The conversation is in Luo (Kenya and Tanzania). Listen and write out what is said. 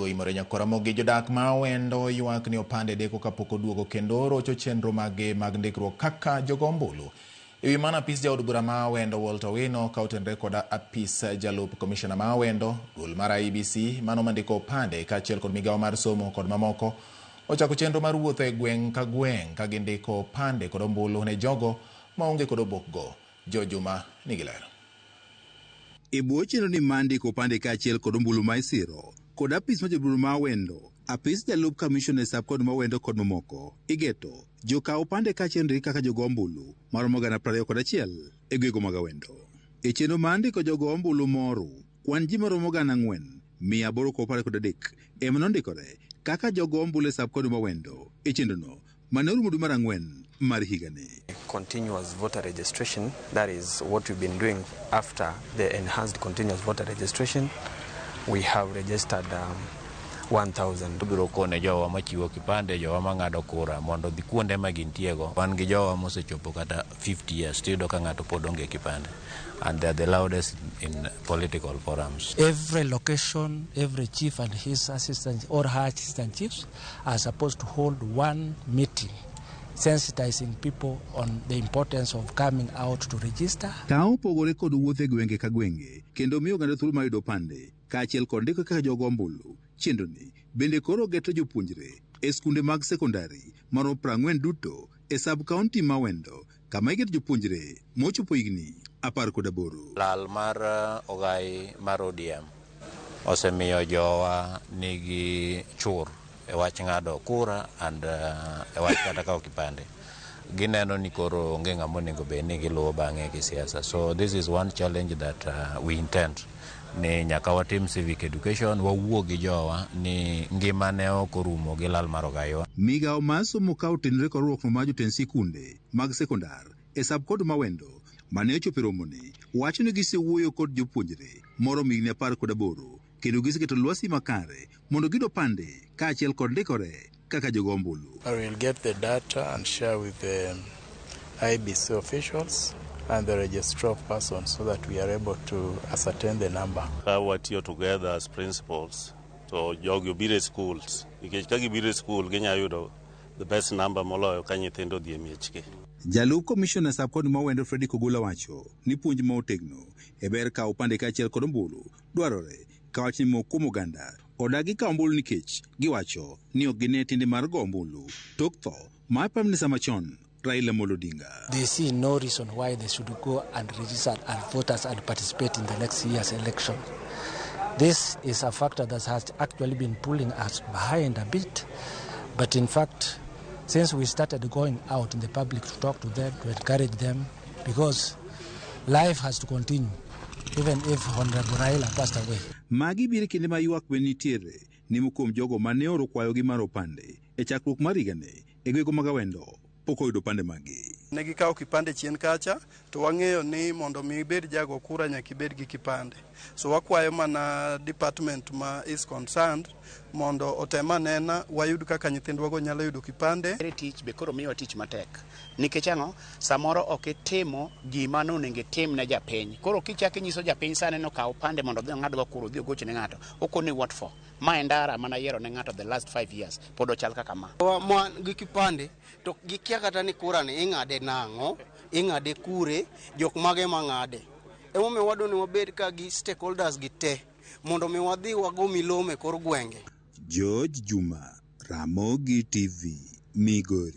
Oimore nyakoramogi jodak ma Awendo ywak ni opande deko kapok oduogo kendo rocho chenro maggi mag ndikruok kaka jogo ombulu. E wi mano, apis jaod bura ma Awendo Walter Owino ka otenore kod apis jalup komishona ma Awendo, duol mar IEBC mano mandiko opande kaachiel kod migawo mar somo kod mamoko ochako chenro mar wuotho e gweng' ka gweng' ka gindiko opande kod ombulu ne jogo maonge kod obokgo. Jo Juma nigi ler. E bwo chenro ni mar ndiko opande kaachiel kod ombulu ma isiro kod apis mar jobura ma Awendo, apis jalup kamishona e sub county ma Awendo kod mamoko, igeto jokaw opande kaachiel ndiki kaka jogo ombulu maromo 21,000 e gwenge mag Awendo. E chenro mar ndiko jogo ombulu moru, kwan ji maromo 4,823 ema nondikore kaka jogo ombulu e sub county ma Awendo e chenrono mane orumo dwe mar ang'wen mar higani. Continuous voter registration, that is what we've been doing after the enhanced continuous voter registration. We have registered 1,000. Obiro kone jowa machiwo kipande, jowa mang'ado kura mondo odhi kuonde ma gintiego. Wan gi jowa mosechopo kata 50 years tiyudo ka ng'ato pod onge kipande and they are the loudest in political forums. Every location, every chief and his assistant or her assistant chiefs are supposed to hold one meeting sensitizing people on the importance of coming out to register. Ka opogore kod wuoth e gwenge ka gwenge kendo miyo oganda thuolo mar yudo opande kaachiel kod ndiko kaka jogo ombulu, chenroni bende koro geto jopuonjre e skunde mag sekondari maromo 40 duto e sub county ma Awendo kama igeto jopuonjre mochopo higni 18. Lal mar ogai mar ODM osemiyo jowa nigi chur e wach ng'ado kura and e wach kata kawo kipande. Gineno ni koro onge ng'ama onego bed ni giluwo bang'e gi siasa. So this is one challenge that we intend ni nyaka watim civic education, wawuo gi jowa ni ngima ne ok orumo gi lal mar ogaiwa. Migawo mar somo ka otenore kod riwruok mar jotend sikunde mag sekondar e sub county ma Awendo mane ochopo e romoni wacho ni gisewuoyo kod jopuonjre moromo higni 18 kendo giseketo lwasi makare mondo giyud opande kaachiel kod ndikore kaka jogo ombulu. I will get the data and share with the IEBC officials and the registrar of persons so that we are able to ascertain the number. Ka watiyo together as principals to jogi obiro e schools nikech ka gibiro e school ginyalo yudo the best number moloyo ka nyithindo odhi e miechgi. Jalup komishona sub county ma Awendo Fredrick Ogola wacho ni puonj ma otegno e ber kawo opande kaachiel kod ombulu dwarore ka wach ni moko kuom oganda odagi kawo ombulu nikech giwacho ni ok gine tiende mar go ombulu tok tho mar Prime Minister machon Raila Amolo Odinga. They see no reason why they should go and register as voters and participate in the next year's election. This is a factor that has actually been pulling us behind a bit. But in fact, since we started going out in the public to talk to them, to encourage them, because life has to continue, even if Honorable Raila passed away. Magi biro e kinde ma ywak be nitiere ni moko kuom jogo mane oro kwayogi mar opande e chakruok mar higani e gwenge mag Awendo pok oyudo opande maggi. Ne gikawo kipande chien kacha to wang'eyo ni mondo mi ibed jago kura nyaka ibed gi kipande. So wakwayo mana department ma is concerned mondo otem anena wayud kaka nyithindwago nyalo yudo kipande. Tich be koro miyowa tich matek nikech ang'o? Samoro ok itimo gima nonego itim ne japiny. Koro kichako inyiso japiny sani ni okaw opande mondo odhi ong'ad go kura, odhi ogoch ne ng'ato, okoni what for? Ma e ndara mana yiero ne ng'ato the last 5 years pod ochal kaka ma. Ma gi kipande to gikia kata ni kura ni ing'ade nang'o, ing'ade kure, jok mage mang'ade. Emomiyo wadwa ni wabed ka gi stakeholders gi te mondo mi wadhi wago milome e kor gwenge. George Juma, Ramogi TV, Migori.